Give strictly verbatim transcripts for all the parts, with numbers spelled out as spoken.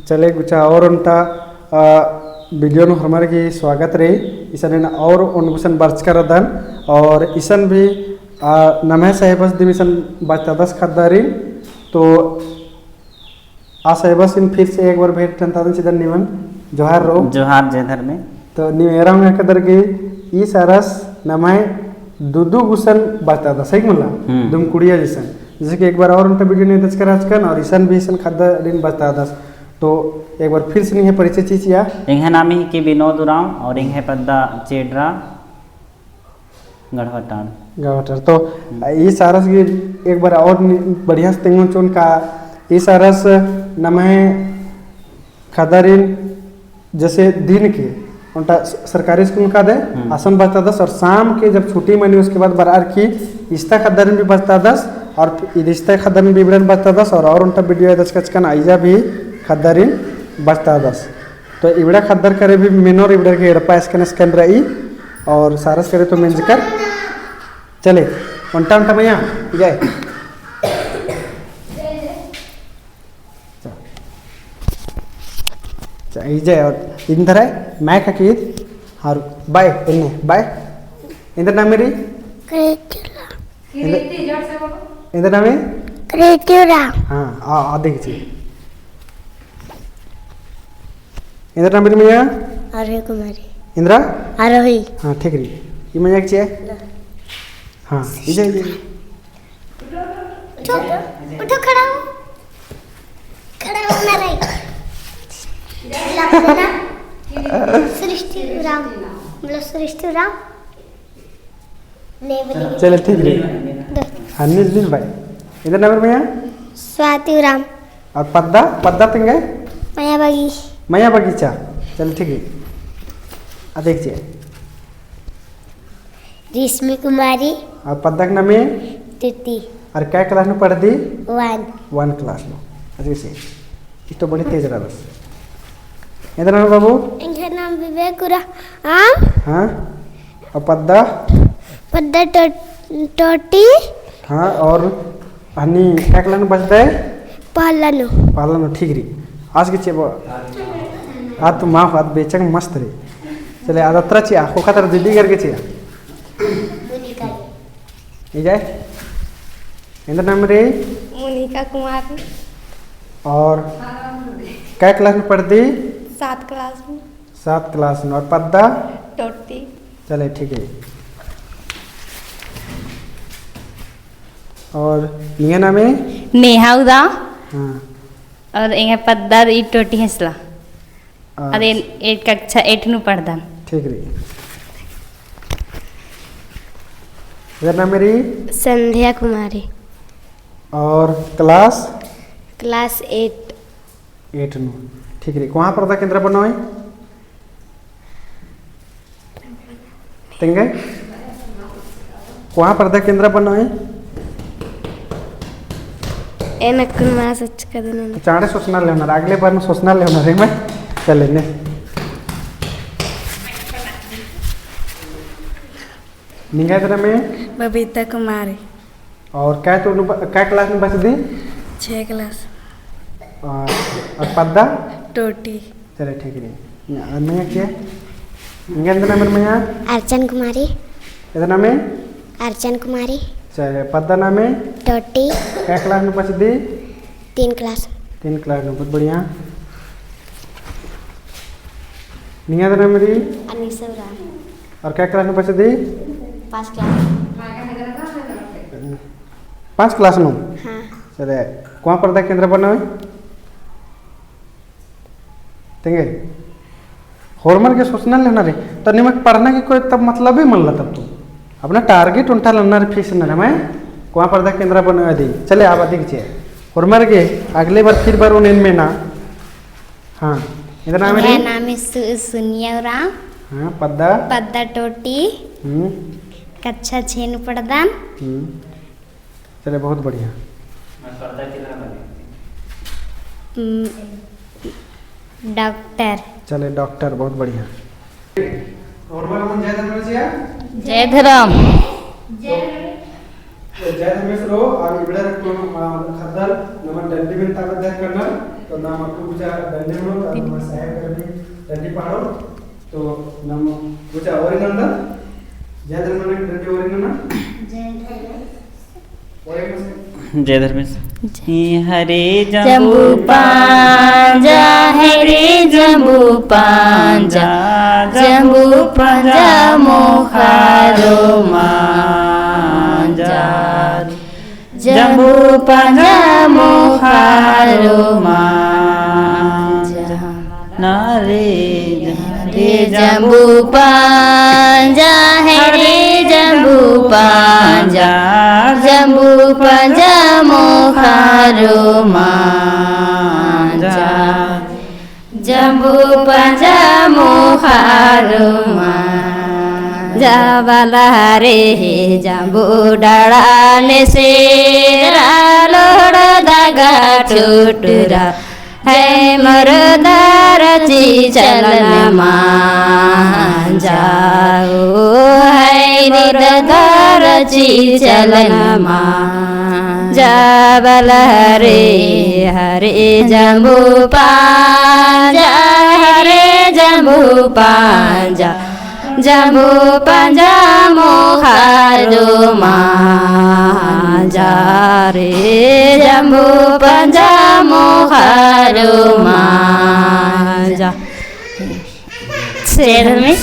चले गुचा और ओन्टा, आ, video नू होरमर गही स्वागत रई। इसन एन और ओन गुसन बरचका रअदन और इसन भी, आ, नम्है साहेबस दिम इसन बचतादस ख़द्दारिन। तो आ साहेबसिन फिर से एक बार भेंट नन्तादन चिदन निमन। जोहार रओ। जोहार, जय धर्मे। तो नीम एरा ओंगदर की ई सरस नम्है दुदु गुसन बचतादस, सही मला? हम्म। दुम कुड़िया जैसन। जैसे कि एक बार और ओन्टा video नू एदचका रहचकन और इसन भी इसन ख़द्दारिन बचतादस। तो एक बार फिर से निम्है परिचय चिचिया। एंग्है नामे हिके विनोद उराँव और एंग्है पद्दा चेडरा गढ़वाटाड़। गढ़वाटाड़। तो हम्म। ई सरस गही एक बार और नि-, बढ़िया से तेंगोन चिओन का ई सरस नम्है ख़द्दारिन जैसे दिन के ओन्टा स-, सरकारी स्कूल कादे, हम्म। असन बचतादस और शाम के जब छुट्टी मनी उसके बाद बरअर की इस्ता ख़द्दारिन भी बचतादस और इस्ता ख़द्दारिन भी इबड़न बचतादस और, और ओन्टा video एदचका रहचकन अइय्या भी ख़द्दारिन बचतादस। तो इबड़ा ख़द्दर करे भी मेनोर इबड़र गे एड़पा एसकन एसकन रई और सरस करे तो मेंजकर। चले, ओन्टा ओन्टा मइय्याँ, इजय। चा, चा, इजय और इन्दर है, मैं का कीद, और बाय, इन्ने, बाय। इन्दर नाम मेरी? कृति राम। इन्दर, इन्दर नाम है? कृति राम। हाँ, आ, आ, देख जी। इन्दर नाम मेरी मइय्याँ? आरोही कुमारी। इन्दरा? आरोही। हाँ, ठीक रई। ई मइय्याँ के चिआ? हाँ, इजय, इजय। उठो, उठो, खड़ा हो। खड़ा हो ना रे। सृष्टि राम, बोलो सृष्टि राम। नहीं बोलेगी। चले, ठीक रई। दो। हाँ, निज, निज बाय। इन्दर नाम मेरी मइय्याँ? स्वाति राम। और पद्दा, पद्दा तिंगे? मया बगी-, मया बगीचा। चले, ठीक रई। आ देख जे। रेशमी कुमारी। और पद्दा के नामे? तृप्ति। और कै class नू पढ़दी? One। One class नू। अच्छा, से। ई तो बड़ी तेज रअदस। इन्दर नाम बाबू? एंग्है नाम विवेक उराँव। हाँ? और पद्दा? पद्दा टो-, टोटी। हाँ, और हनी कै class नू बचदय? पहला नू। पहला नू, ठीक रई। आस गे चिआ बा-, आद तो माफ, आद बेचंग मस्त रई। चले, आद अतरा चिआ, ख़ोख़ा तर दीदी गर गे चिआ। इजय? इन्दर नाम रई? मोनिका कुमारी। और कै class नू पढ़दी? सात class नू। सात class नू। और पद्दा? टोटी। चले, ठीक है। और निंग्है नामे? नेहा उराँव। हाँ। और एंग्है पद्दा ई टोटी हेंसला। अच्छा। अरे, eight कक्षा eight नू पढ़दन। ठीक रई। इन्दर नाम मेरी? संध्या कुमारी। और class? Class eight। Eight नू। ठीक रई। कोहाँ परदा केंद्रा बनो है? तेंगे? कोहाँ परदा केंद्रा बनो है? एन अक्कुन मा सोचका देना। चाँड़े सोचना लेवना, अगले बार में सोचना लेवना रे मैं। चले ने। निंग्है इन्दर नामे? बबीता कुमारी। और कै तो नु ब-, कै class नू बचदी? छः class। और, और पद्दा? टोटी। चले, ठीक रई। ना, और मइय्याँ के? निंग्है इन्दर नाम मेरी मइय्याँ? अर्चन कुमारी। इन्दर नामे? अर्चन कुमारी। चले, पद्दा नामे? टोटी। कै class नू बचदी? तीन class। तीन class नू, बहुत बढ़िया। निंग्है इन्दर नाम मेरी? अनीसा उराँव। और कै class नू बचदी? पाँच class। पाँच class नू? हाँ। चले, कोहाँ परदा केंद्रा बनो है? तेंगे? होरमर गे सोचना लेवना रे। तो निमक पढ़ना की कोई तब मतलब ही मल्ला तब तो। अपना target ओन्टा लेवना रे, fix ना रे, मैं कोहाँ परदा केंद्रा बनो है दी। चले, आबा दिख जे। होरमर गे अगले बार फिर बार उन्हें में ना। हाँ, इन्दर नाम मेरी? मेरा नाम है सु-, सुनिया उराँव। हाँ, पद्दा? पद्दा टोटी। हम्म। कक्षा छः नू पढ़दन। हम्म। चले, बहुत बढ़िया। हम्म, डॉक्टर। चले, डॉक्टर, बहुत बढ़िया। और बार मन जय धर्मेश जी, हाँ? जय धर्म। तो जय धर्मेश रो, और इबड़ा रखो, आ, खद्दर, नमन डंडी में ताकत दे करना। तो नाम अक्कु कुछ डंडी ननो, तो नाम सहायक करने डंडी पाड़ो। तो नाम कुछ और नंदा, जय धर्मेस डंडी और नना। जय धर्मेस। और एक से। जय धर्मेस। हरे जम्बू पांजा, हरे जम्बू पांजा, जम्बू पांजा मोख़ा रोमांजा। जम्बू पांजा मोख़ा रोमांजा। हरे जम्बू पांजा, हरे जम्बू पांजा, जम्बू पांजा मोख़ा रोमांजा। जम्बू पांजा मोख़ा रोमांजा। बलहरे जम्बू डड़ा ने सेरा लोहड़ा दगा टुटुरा। है मोर दरची चलन मांजा, ओ है मोर दरची चलन मांजा। बलहरे हरे जम्बू पांजा, हरे जम्बू पांजा, जम्बू पांजा मोख़ा रोमांजा रे, जम्बू पांजा मोख़ा रोमांजा। शेर में।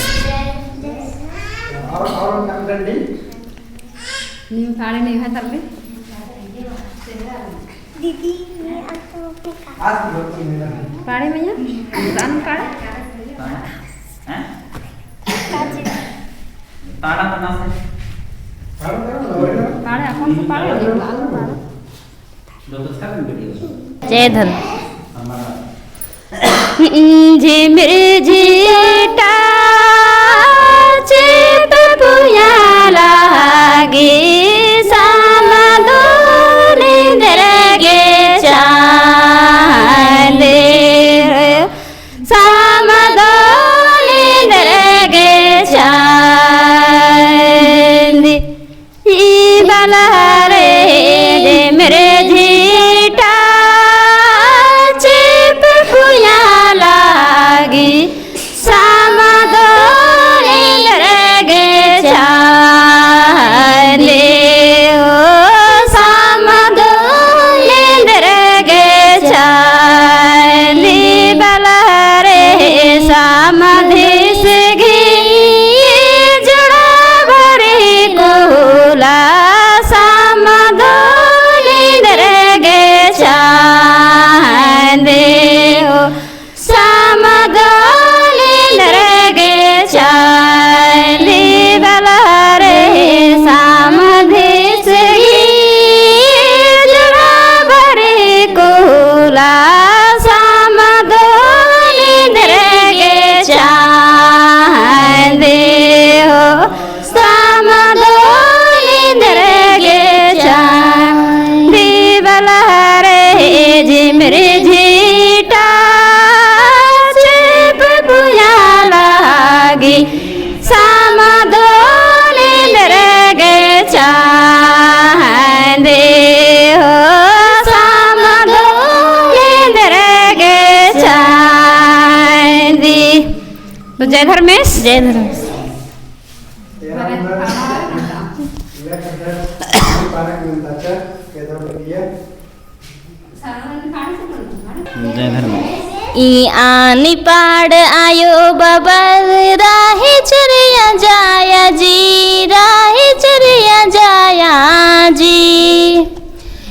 नीम पाड़े नहीं है तब भी। दीदी, मैं आपको अपने का- पाड़े मैया, कुरान पाड़े। हैं? ताड़ा तना से। पाड़े, अपन से पाड़े, पाड़े। जय धर्म। झिमिर झिटा चेप पुया लागी, सामदो निंदर गे चांदी। सामदो निंदर गे चांदी। ई बलहरे झिमिर झिटा चेप पुया लागी, सामदो निंदर गे चांदी। ओ सामदो निंदर गे चांदी। बलहरे सामधिस गही जड़ा भरी कुला, सामदो निंदर गे चांदी। ओ सामदो निंदर गे चांदी। बलहरे सामधिस गही जड़ा भरी कुला, सामदो निंदर गे चांदी। ओ सामदो निंदर गे चांदी। बलहरे झिमिर झिटा चेप पुया लागी, सामदो निंदर गे चांदी। ओ सामदो निंदर गे चांदी। तो जय धर्मेस। जय धर्मेस। जय धर्मेस। ई आनी पाड़ आयो बबर, राही चरिया जाया जी, राही चरिया जाया जी।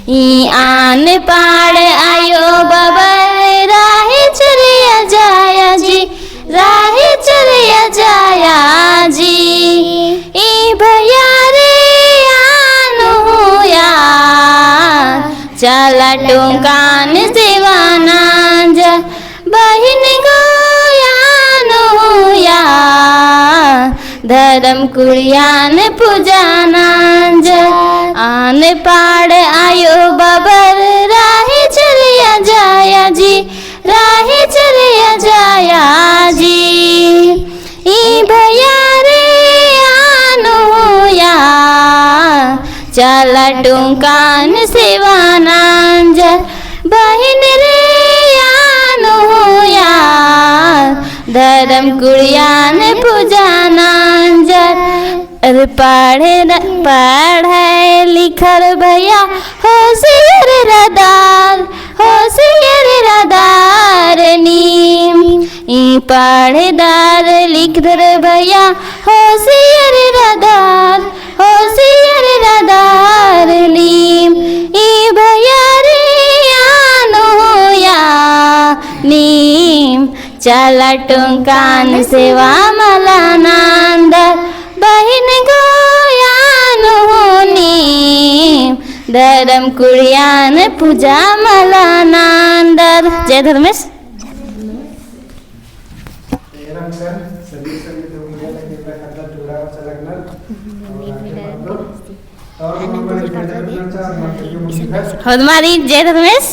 ई आन पाड़ आयो बबर, राही चरिया जाया जी, राही चरिया जाया जी। ई भैया रे आनो या, चला टोंकान सेवा नंजा, बहिन गो आनो या, धरम कुड़ियान पूजा नंजा। आन पाड़ आयो बबर, राही चरिया जाया जी, राही चरिया जाया जी। ई भैया रे आनो या, चला टोंकान सेवा नंजा, बहिन रे धरम कुड़ियान पूजा नंजर। अरे पढ़े न, पढ़े लिखर भैया होशियार रअदर, होशियार रअदर नीम। ई पढ़ेदर लिखदर भैया होशियार रअदर, होशियार रअदर नीम। ई भैया रे आनो या नीम। चाला टोंकान सेवा मला नंदर, बहिन गो आनो नीम। धरम कुड़ियान पूजा मला नंदर। जय धर्मेस। होदमारिन जय धर्मेस।